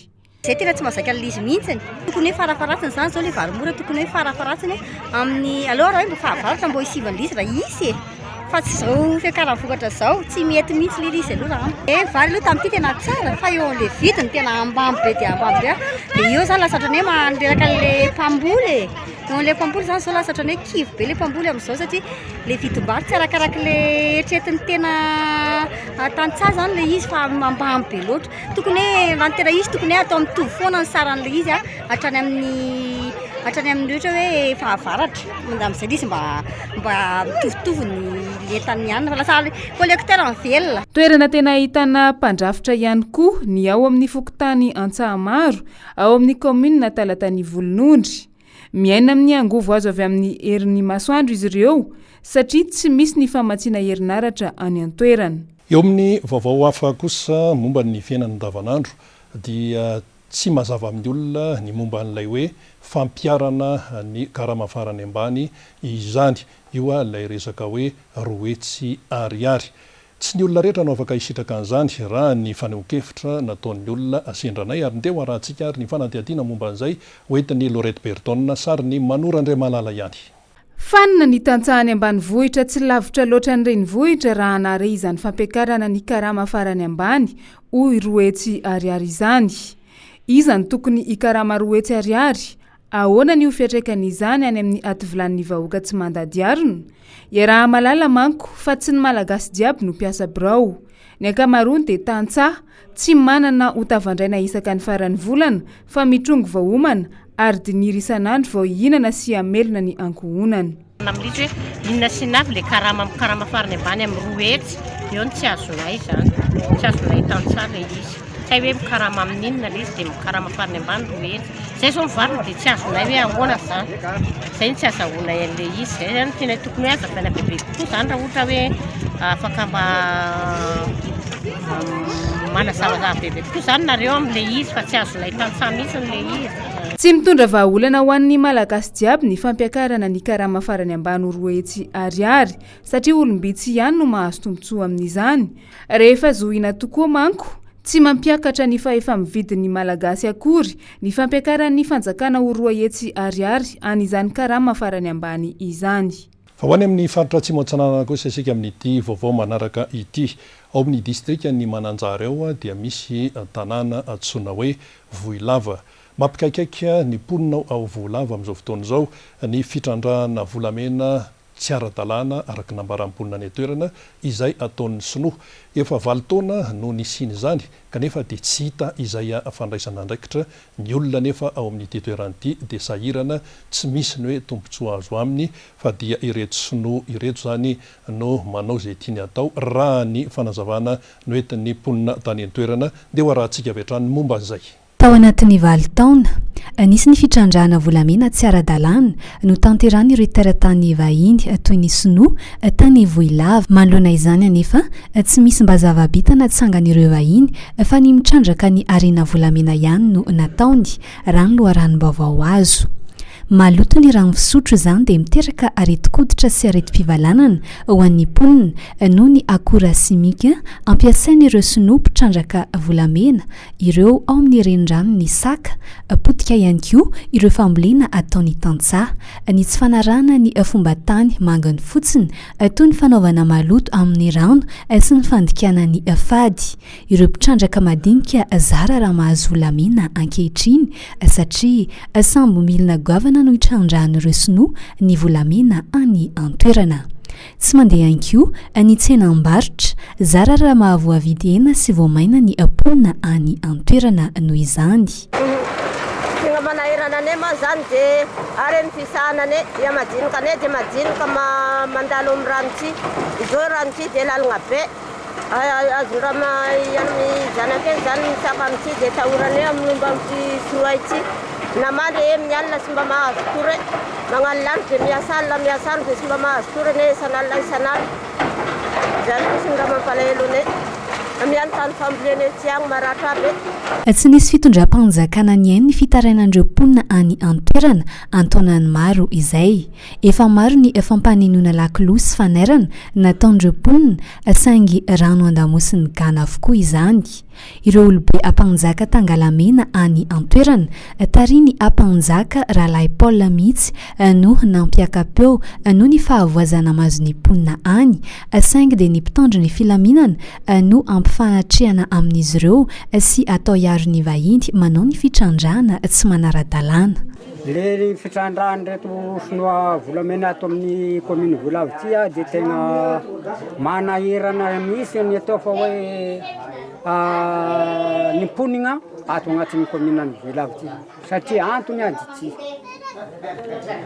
[SPEAKER 24] Zay tena tsy mahazaka an'ilay izy mihitsiny. Tokony hoe farafaharatsiny izany izao ilay vary mora tokony hoe farafaharatsiny amin'ny aleo raha hoe mba fahavaratra mba hisivan'ilay izy raha hisy e. Fa tsy izao fiakaran'ny vokatra izao, tsy mety mihitsy ilay izy aloha raha amiko. Eh, vary aloha tamin'ity tena tsara fa eo amin'ilay vidiny tena ambany be dia ambany be. Dia eo izany lasa ohatran'ny hoe mandreraka an'ilay mpamboly e. Eo amin'ilay mpamboly izany izao lasa ohatran'ny hoe kivy be ilay mpamboly amin'izao satria ilay vidim-bary tsy arakarak'ilay eritreretin'ny tena tantsaha izany ilay izy fa ambany be loatra. Tokony hoe raha ny tena izy tokony hoe atao mitovy foana ny saran'ilay izy a, hatrany amin'ny hatrany amin'ny ohatra hoe fahavaratra, amin'izay ilay izy mba mba mitovitovy ny lentan'ny hanina fa lasa collecteur mivelona.
[SPEAKER 10] Toerana tena ahitana mpandrafitra ihany koa ny ao amin'ny fokontany Antsahamaro, ao amin'ny kaominina Talatanivolonondry. Miaina amin'ny angovo azo avy amin'ny herin'ny masoandro izy ireo satria tsy misy ny famatsiana herinaratra any an-toerana.
[SPEAKER 1] Eo amin'ny vaovao hafa kosa momba ny fiainana andavanandro dia tsy mazava amin'ny olona ny momba an'ilay hoe fampiharana ny karama farany ambany izany. Io ilay resaka hoe 200 ariary. Tsy ny olona rehetra no afaka hisitraka an'izany, raha ny fanehoan-kevitra nataon'ny olona sendra anay, ary ndeha ho arahantsika ary ny fanadihadiana momba an'izay hoentin'i Laurette Berton, sarin'i Mano Randriamalala ihany.
[SPEAKER 10] Fanina ny tantsaha any ambanivohitra tsy lavitra loatra ny renivohitra raha nahare izany fampiakarana ny karama farany ambany hoy 200 ariary izany. Iza no tokony hikarama 200 ariary? Ahoana ny ho fiantraikan'izany any amin'ny ativilanin'ny vahoaka tsy mandady harona? Iaraha-mahalala manko fa tsy ny Malagasy jiaby no mpiasa birao. Ny ankamaroany dia tantsaha, tsy manana ho tavandraina isaka ny faran'ny volana fa mitrongy vao homana ary diniry isan'andro vao hihinana sy hamelona ny ankohonany.
[SPEAKER 4] Namilitsy hoe inona sy inona avy ilay karama amin'ny karama farany ambany amin'ny 200 eo no tsy azonay izany, tsy azonay tantsaha ilay izy. Tsy hay hoe mikarama amin'ny inona ilay izy dia mikarama farany ambany 200. Izay izao ny valiny dia tsy azonay hoe ahoana izany. Izay no tsy azahoanay an'ilay izy. Izay izany no tena tokony hoe hazavaina bebe kokoa izany raha ohatra hoe afaka mba manazavazava bebe kokoa izany nareo amin'ilay izy fa tsy azonay tantsaha mihitsy ilay izy.
[SPEAKER 10] Tsy mitondra vahaolana ho an'ny Malagasy jiaby ny fampiakarana ny karama farany ambany ho 200 ariary satria olom-bitsy ihany no mahazo tombontsoa amin'izany. Rehefa zohiana tokoa manko, tsy mampiakatra ny fahefa-mividin'ny Malagasy akory ny fampiakaran'ny fanjakana ho 200 ariary an'izany karama farany ambany izany.
[SPEAKER 1] Fa ho any amin'ny faritra Atsimo Atsinanana kosa isika amin'ity vaovao manaraka ity. Ao amin'ny distrikan'i Mananjary ao dia misy tanàna antsoina hoe Vohilava. Mampikaikaika ny mponina ao Vohilava amin'izao fotoana izao ny fitrandrahana volamena tsy ara-dalàna araka ny nambaran'ny mponina any an-toerana izay ataon'ny sinoa. Efa valo taona no nisian'izany kanefa dia tsy hita izay fandraisana andraikitra. Ny olona anefa ao amin'ity toerana ity dia sahirana, tsy misy ny hoe tombontsoa azo aminy fa dia ireto sinoa ireto izany no manao izay tiany hatao raha ny fanazavana noentin'ny mponina tany an-toerana. Dia ho arahantsika avy hatrany ny momba an'izay.
[SPEAKER 2] Tao anatin'ny valo taona, nisy ny fitrandrahana volamena tsy ara-dalàna notanterahan'ireo teratany vahiny toy ny sinoa tany Vohilava. Manoloana izany anefa, tsy misy mba zava-bita natsangan'ireo vahiny fa ny mitrandraka ny harena volamena ihany no nataony, raha ny loharanom-baovao azo. Maloto ny rano fisotro izany dia miteraka aretin-koditra sy aretim-pivalanana ho an'ny mponina noho ny akora simika ampiasain'ireo sinoa mpitrandraka volamena ireo ao amin'ny reniranon'i Saka, potika ihany koa ireo fambolena ataon'ny tantsaha. Ny tsy fanarahana ny fomban-tany manginy fotsiny toy ny fanaovana maloto amin'ny rano sy ny fandikana ny fady. Ireo mpitrandraka madinika zara raha mahazo volamena ankehitriny satria sambo milina goavana no itrandrahan'ireo sinoa ny volamena any an-toerana. Tsy mandeha ihany koa ny tsenam-barotra, zara raha mahavoavidy hena sy voamaina ny mponina any an-toerana noho izany.
[SPEAKER 5] Tegna manahirana anay ma zany de are ny fisahana anay, ya madinika anay de madinika mandalo am rano ty, izao rano ty de lalina be. Azon-drama amin'ny zanakay izany ny saka amin'ity dia atahoranay amin'ny momba amin'ity sinoa ity. Na mandry e amin'ny alina tsy mba mahazo tory e. Magnano lany dia miasa alina miasa andro dia tsy mba mahazo tory anie isan'alina isan'alina. Izany fotsiny raha mampalahelo anay. Amian'ny tany fambolenay ity agny maratra aby e.
[SPEAKER 2] Tsy nisy fitondram-panjakana nihaino ny fitarainan'ireo mponina any an-toerana an-taonany maro izay. Efa maro ny fampanenoana lakilosy sy fanairana nataon'ireo mponina saingy rano an-damosin'ny gana avokoa izany. Ireo olobe Ampanjaka Tangalamena any an-toerana, tarihin'i Ampanjaka Rahalahy Paul mihitsy no nampiaka-peo noho ny fahavoazana mahazo ny mponina any saingy dia ny mpitandro ny filaminana no ampifanatrehana amin'izy ireo sy atao hiaro ny vahiny manao ny fitrandrahana tsy manara-dalàna.
[SPEAKER 6] Le fitrandrahan'ireto sinoa volamena ato amin'ny commune Vohilava ity ah de tegna manahirana mihitsy ny atao fa hoe ny mponina ato agnatin'ny commune an'i Vohilava ity satria antony ady ity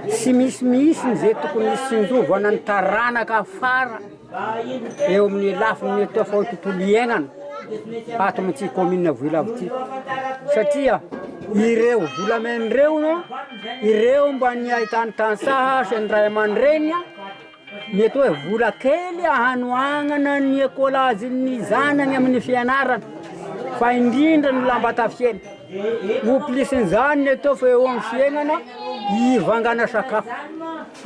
[SPEAKER 6] tsy misy mihitsy zay tokony hitsinjovana ny taranaka afara. eo amin'ny lafiny atao fa hoe tontolo iainana ato amin'ity commune Vohilava ity satria ireo volamena ireo no ireo mba ny ahitan'ny tantsaha sy ny ray aman-dreny mety hoe vola kely hanohanana ny ekolazin'ny zanany amin'ny fianarana fa indrindra ny lamba tafieny. Ho plisin'izany ny atao fa eo amin'ny fiainana hivangana sakafo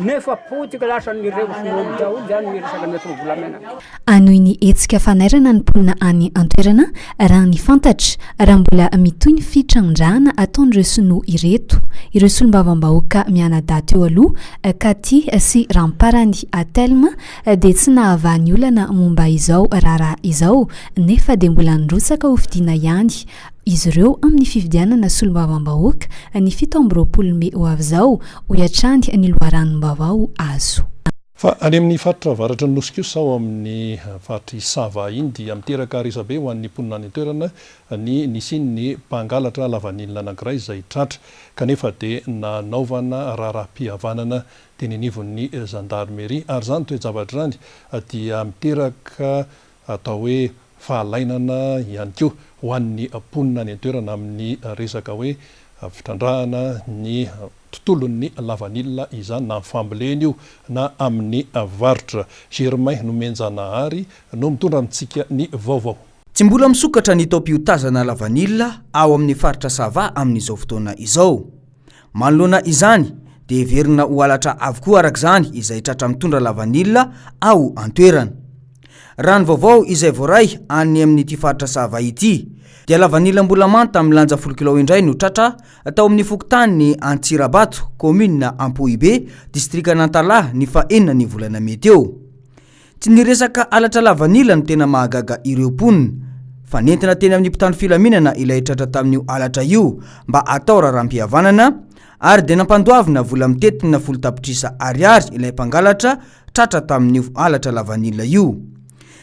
[SPEAKER 6] nefa potika lasan'ireo sinoa daholo izany ny resaka ny atao volamena.
[SPEAKER 2] Hanohy ny hetsika fanairana ny mponina any an-toerana raha ny fantatra, raha mbola mitohy ny fitrandrahana ataon'ireo sinoa ireto. Ireo solombavambahoaka mianadahy teo aloha, Cathy sy Ramparany Athelme, dia tsy nahavaha ny olana momba izao raharaha izao nefa dia mbola nirotsaka hofidiana ihany izy ireo amin'ny fifidianana solombavambahoaka ny 27 mey ho avy izao, hoy hatrany ny loharanom-baovao azo.
[SPEAKER 1] Fa any amin'ny faritra avaratry ny Nosy kosa, ao amin'ny faritr'i Sava iny dia miteraka resabe ho an'ny mponina any an-toerana ny nisian'ny mpangalatra lavanilina anankiray izay tratra kanefa dia nanaovana raharaham-pihavanana teny anivon'ny zandarimeria ary izany toe-javatra izany dia miteraka atao hoe fahalainana ihany koa ho an'ny mponina any an-toerana amin'ny resaka hoe fitrandrahana ny tontolon'ny lavanila izany na amin'ny fambolena io na amin'ny varotra. Germain Nomenjanahary no mitondra amintsika ny vaovao.
[SPEAKER 7] Tsy mbola misokatra ny taom-piotazana lavanila ao amin'ny faritra Sava amin'izao fotoana izao. Manoloana izany dia heverina ho halatra avokoa araka izany izay tratra mitondra lavanila ao an-toerana. Raha ny vaovao izay voaray any amin'ity faritra Sava ity dia lavanila mbola manta milanja folo kilao indray no tratra tao amin'ny fokontany Antsirabato, kaominina Ampohibe, distrikan'Antalaha ny fahenina ny volana mey teo. Tsy ny resaka halatra lavanila no tena mahagaga ireo mponina, fa nentina teny amin'ny mpitandro filaminana ilay tratra tamin'io halatra io mba hatao raharaham-pihavanana ary dia nampandoavina vola mitentina folo tapitrisa ariary ilay mpangalatra tratra tamin'io halatra lavanila io.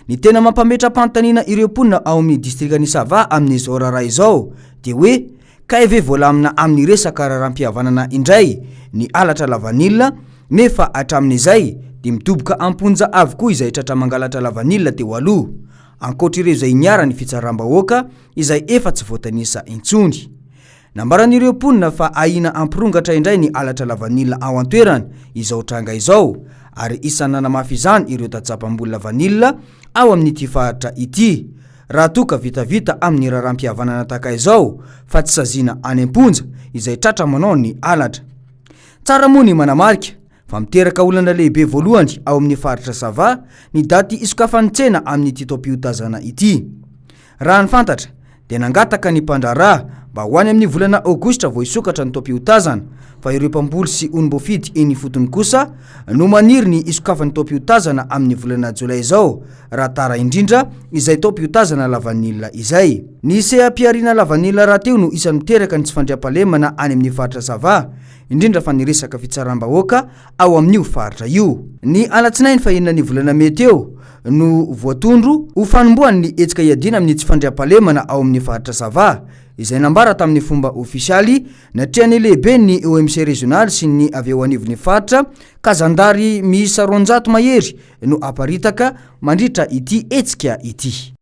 [SPEAKER 7] Ny tena mampametra-panontaniana ireo mponina ao amin'ny distrikan'i Sava amin'izao raharaha izao dia hoe Kay ve voalamina amin'ny resaka raharaham-pihavanana indray ny halatra lavanila nefa hatramin'izay dia midoboka am-ponja avokoa izay tratra mangalatra lavanila teo aloha, ankoatr'ireo izay niharan'ny fitsaram-bahoaka izay efa tsy voatanisa intsony. Nambaran'ireo mponina fa ahiana hampirongatra indray ny halatra lavanila ao an-toerana izao tranga izao ary isan'ny nanamafy izany ireo tantsaha mpamboly lavanila ao amin'ity faritra ity raha toa ka vitavita amin'ny raharaham-pihavanana tahaka izao fa tsy saziana any am-ponja izay tratra manao ny halatra. Tsara moa ny manamarika fa miteraka olana lehibe voalohany ao amin'ny faritra Sava ny daty hisokafan'ny tsena amin'ity taom-piotazana ity. Raha ny fantatra dia nangataka ny mpandraharaha mba ho any amin'ny volana aogositra vao hisokatra ny taom-piotazana fa ireo mpamboly sy olom-boafidy eny ifotony kosa no maniry ny hisokafan'ny taom-piotazana amin'ny volana jolay izao raha tara indrindra izay taom-piotazana lavanila izay. Ny seha-pihariana lavanila rahateo no isan'ny miteraka ny tsy fandriampahalemana any amin'ny faritra Sava, indrindra fa ny resaka fitsaram-bahoaka ao amin'io faritra io. Ny alatsinainy fahenina ny volana mey teo no voatondro ho fanombohan'ny hetsika hiadiana amin'ny tsy fandriampahalemana ao amin'ny faritra Sava, izay nambara tamin'ny fomba ofisialy natrehan'ny lehiben'ny OMC rezionaly sy ny avy eo anivon'ny faritra ka zandary miisa 200 mahery no haparitaka mandritra ity hetsika ity.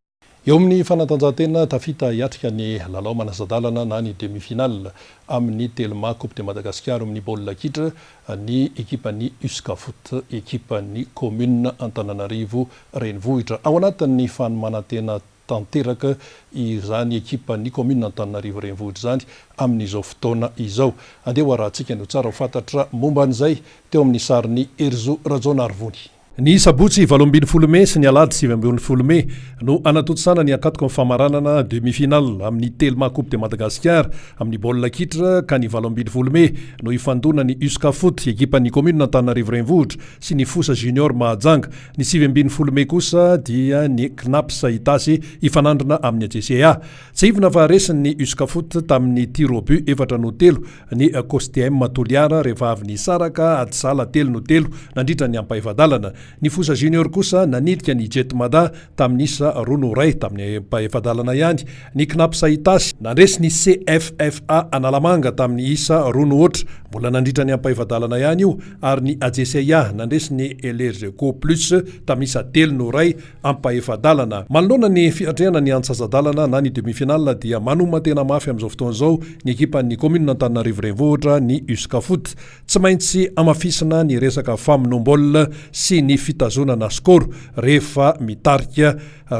[SPEAKER 1] Eo amin'ny fanatanjahantena, tafita hiatrika ny lalao manasa-dalana na ny demi-finale amin'ny Telma Coupe de Madagascar amin'ny baolina kitra ny ekipan'ny Uscafoot, ekipan'ny kaominina Antananarivo Renivohitra. Ao anatin'ny fanomanan-tena tanteraka izany ekipan'ny kaominina Antananarivo Renivohitra izany amin'izao fotoana izao. Andeha ho arahantsika ny ho tsara ho fantatra momba an'izay teo amin'ny sarin'i Herizo Rajaonarivony. Ny sabotsy 18 mey sy ny alahady 19 mey no hanatontosana ny ankatoky ny famaranana demi-finale amin'ny Telma Coupe de Madagascar amin'ny baolina kitra ka ny 18 mey no hifandona ny Uscafoot, ekipan'ny kaominina Antananarivo Renivohitra sy ny Fosa Junior Mahajanga. Ny 19 mey kosa dia ny Cnaps Itasy hifanandrina amin'ny JCA. Tsiahivina fa resin'ny Uscafoot tamin'ny tirs au but 4 no 3 ny Costm Toliara rehefa avy nisaraka ady sahala 3 no 3 nandritra ny ampahefa-dalana. Ny Fosa Junior kosa nanilika ny Jet Mada tamin'ny isa roa noho iray tamin'ny ampahefa-dalana ihany. Ny Cnaps Itasy nandresy ny CFFA Analamanga tamin'ny isa roa noho aotra, mbola nandritra ny ampahefa-dalana ihany io, ary ny AJCIA nandresy ny Elergeco Plus tamin'ny isa telo noho iray ampahefa-dalana. Manoloana ny fiatrehana ny antsasa-dalana na ny demi-finale dia manoman-tena mafy amin'izao fotoana izao ny ekipan'ny kaominina Antananarivo Renivohitra, ny Uscafoot. Tsy maintsy hamafisina ny resaka famonoam-baolina sy ny fitazonana score rehefa mitarika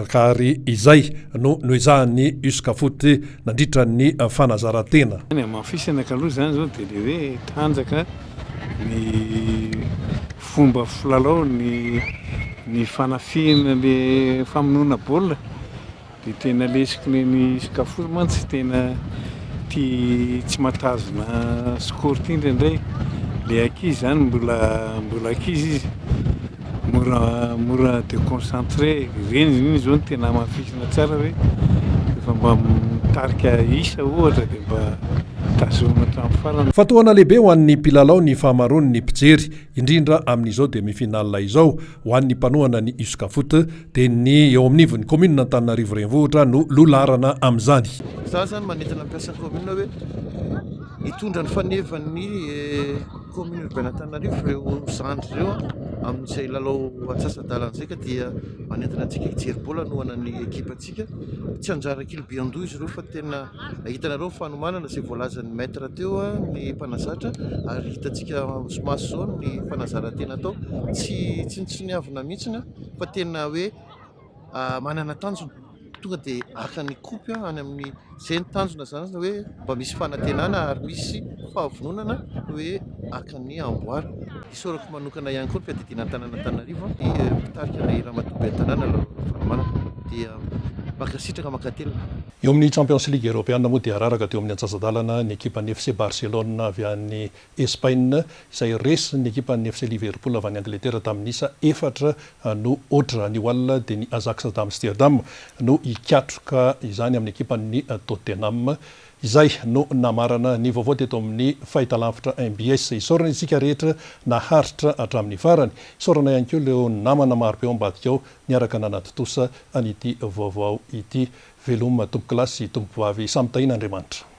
[SPEAKER 1] ka ary izay no noezahan'ny Uscafoot nandritra ny fanazaran-tena.
[SPEAKER 8] Ny hamafisana kaloha izany izao dia ilay hoe tanjaka ny fomba filalao, ny ny fanafihana le famonoana baolina. Dia tena lesoky neny Scafour mantsy tena tia tsy mahatazona score ty indraindray, le ankizy zany mbola mbola ankizy izy mora mora deconcentré, ireny iny zao no tena hamafisina tsara hoe rehefa mba mitarika isa ohatra dia mba tazomina hatramin'ny farany.
[SPEAKER 1] Fatohana lehibe ho an'ny mpilalao ny fahamaroan'ny mpijery, indrindra amin'izao demi-finale izao. Ho an'ny mpanohana ny Uscafoot dia ny eo amin'ivon'ny kaominina Antananarivo Renivohitra no loha laharana amin'izany.
[SPEAKER 9] Za zany manentana ny mpiasan'ny commune hoe hitondra ny fanevan'ny commune urbaine Antananarivo ireo zandry ireo amin'izay lalao antsasa-dalana izay ka dia manentana antsika hijery baolina hanohana ny ekipantsika. Tsy anjara kilo be an-doha izy ireo fa tena hitanareo ny fanomanana izay voalazan'ny maître teo ny mpanazatra ary hitantsika maso izao ny fanazaran-tena atao. Tsy tsinontsiniavina mihitsy fa tena hoe manana tanjona tonga dia haka ny kaopy any amin'ny izay ny tanjona izany hoe mba misy fanantenana ary misy fahavononana hoe haka ny amboara. Isaorako manokana ihany koa ny fiadidiana ny tanàna Antananarivo, ny mpitarika ilay ramatoa ben'ny tanàna Lalao Ravalomanana dia mankasitraka mankatelina.
[SPEAKER 1] Eo amin'ny Champions League Eoropeana moa dia raraka teo amin'ny antsasa-dalana ny ekipan'ny FC Barcelone avy any Espaina izay resin'ny ekipan'ny FC Liverpool avy any Angletera tamin'ny isa efatra no aotra. Anio alina dia ny Ajax d'Amsterdam no hikatroka izany amin'ny ekipan'ny Tottenham. Izay no namarana ny vaovao teto amin'ny fahitalavitra mbs. Isaorana isika rehetra naharitra hatramin'ny farany. Isaorana ihany koa ireo namana marobe ao ambadika ao niaraka nanatontosa an'ity vaovao ity. Veloma tompokolahy sy tompokovavy samy tahian'Andriamanitra.